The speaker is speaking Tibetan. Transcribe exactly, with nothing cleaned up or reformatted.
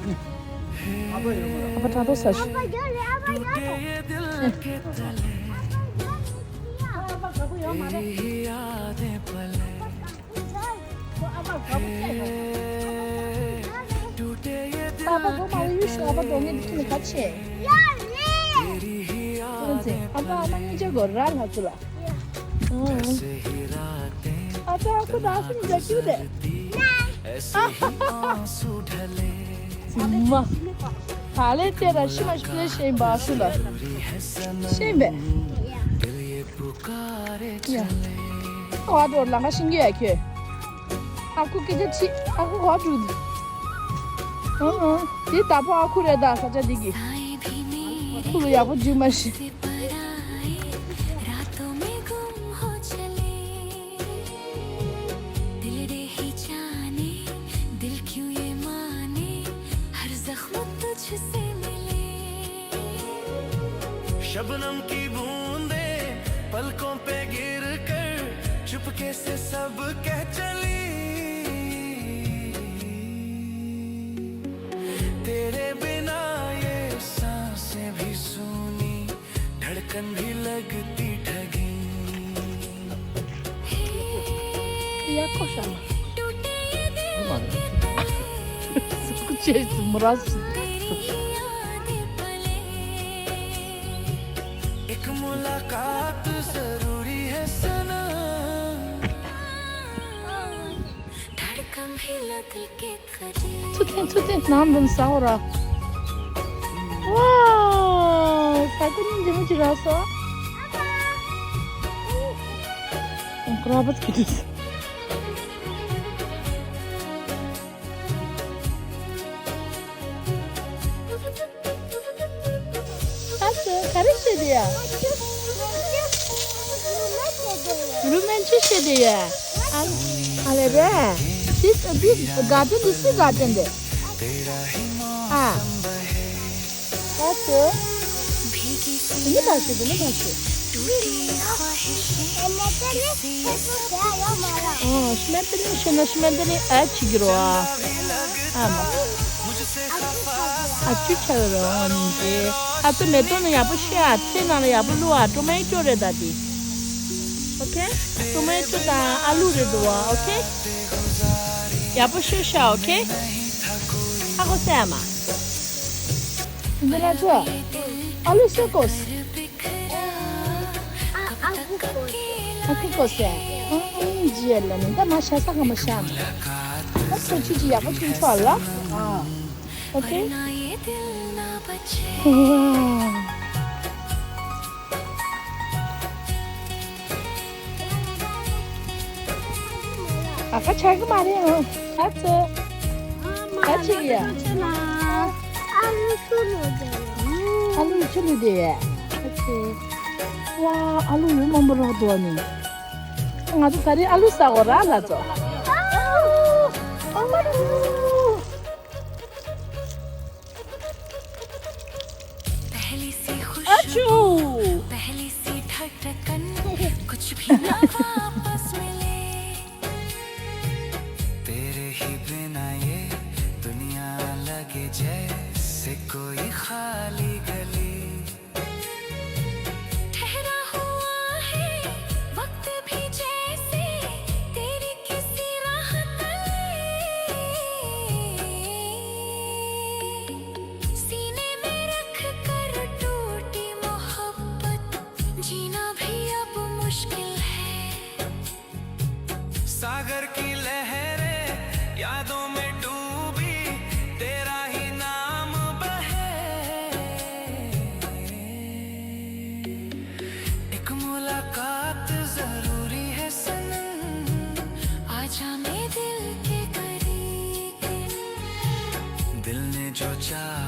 ཨ་ཕ་དྲང་པོ་ཟ་ཤི། ཨ་ཕ་ཡོད་རེད། ཨ་ཕ་ཡོད་རེད། ཨ་ཕ་ག་པོ་ཡོད་མ་རེད། ཨ་ཕ་ག་པོ་ཁྱེད་རེད། ཨ་ཕ་ག་པོ་མ་ཡོད་ཤི། ཨ་ཕ་འགྲོ་ངེས་འདི་ཁྱེད་ནས་ག་ཆེ། ཡ་རེད། ཨ་ཕ་ཨ་མ་གཉིས་ཆ་གོ་ར་ལ་ཚུ་ལ། ཨ་ཙི་ཨ་ཁུ་ད་སུ་མི་ཛ་ཀྱུ་དེ། མ། ད་ལེ་ཏེ་ར་ཤི་མ་ཤི་ཏེ་ཤེས་པ་ཤུ་ལ། ཤེས་པས། ཡ། ཨ་ཁུ་ལ་ང་ཤིང་གི་ཡ་ཁྱོད། ཨ་ཁུ་སྐད་ཆ་ཆི། ཨ་ཁུ་གོ་འགྲོ་འདི། ཨང་ཨང་། དེ་ད་པོ་ཨ་ཁུ་རེད་ད་ས་ཆ་འདི་གི། ཁུ་ལ་ཡག་པོ་འཇུ་མ་ཤི། रातों में गुम हो चले, दिल रे ही जाने, दिल क्यों ये माने, हर जख्म तुझसे मिले। शबनम की बूंदें पलकों पे गिर कर चुपके से सब कह चली। तेरे बिना ये सांसें भी सूनी, धड़कन भी लगती ठगी। या को शामा। कुछ मुराद। एक मुलाकात जरूरी है सनम। धड़कन भी लगती ठगी। ཚུར་ཐོན་ཚུར་ཐོན། ནང་འདུག་ཟ་འོ་ར། ཝའོ། ས་ཀུ་ཉིན་འདི་མོ་ཅི་ར་སོ། ཨོ་ཀ་ར་བ་ཚ་གི་འདུག་ཨ་ཙི། ག་རེ་བཤད་དེ་ཡ། རུ་མན་ཆི་བཤད་དེ་ཡ། ཨ་ཨ་ལེ་རེད། འདི་འདི་དགའ་སྟོན་འདི་སུའི་དགའ་སྟོན་དེ། ཨ། ཨ་ཙི། དེ་ནི་བ་ཞུ་དེ་ནི་བ་ཞུ། ཨོ་ཤི་མ་དེ་ནི་ཤི་ན་ཤི་མ་དེ་ནི་ཨ་ཅི་གི་རོ་ཨ། ཨ་མ། ཨ་ཅུ་ཆ་ར་འོ་ནི་ཏེ། ཨ་ཙི་མེ་ཏོག་ནི་ཡག་པོ་ཤི་ཨ། ཚེ་ནང་ལ་ཡག་པོ་བླུག་ཨ། ཀྲོ་མེ་ཊོ་རེད་ད་དེ། ཨོ་ཁེ། ཀྲོ་མེ་ཊོ་དང་ཨ་ལུ་རེད་འདུག་ཨ། ཨོ་ཁེ། ཡག་པོ་ཤི་ཤ། ཨོ་ཁེ། ཨ་ཁོ་སེ་ཨ་མ། འདི་ལ་ཚོ། ཨ་ལུ་སེ་ཀོས། ཨ་ཁུ་ཀོས་ཡ། ཨ་ཨིན་ཇི་ཡ་ལ་ནི་ད་མ་ཤ་ས་ག་མ་ཤ་ན། ཨ་ཁུ་ཆུ་ཆུ་ཡག་པོ་ཆུང་ཆོག་ལ། ཨོ་ཁེ། ཨ་ཁ་ཆག་གི་མ་རེད་ཨང་། ཨ་ཙི། ཨ་ཅི་ཡ། ཨ་ལུ་ཆུ་ལུ་དེ་ཡ། ཨ་ལུ་ཆུ་ལུ་དེ་ཡ། ཨ་ཙི། ཝ། ཨ་ལུ་ཡོད་མང་པོ་རག་འདུག་ཨ་ནི། ང་ཚོ་ད་རེས་ཨ་ལུ་ཟ་གོ་ར་ལ་ཚོ། ཨ་ལུ། पहली सी खुशबू, पहली सी धड़कन, कुछ भी ना वापस मिले। तेरे ही बिना ये दुनिया लगे जैसे कोई खाली गली। ठहरा हुआ है वक्त भी जैसे तेरी किसी राह तले। सीने में रख कर टूटी मोहब्बत, जीना भी अब मुश्किल है। सागर की लहरें यादों में डूबी, तेरा ही नाम बहे। एक मुलाकात जरूरी है सनम, आजा मेरे दिल के करीब। दिल ने जो चाहा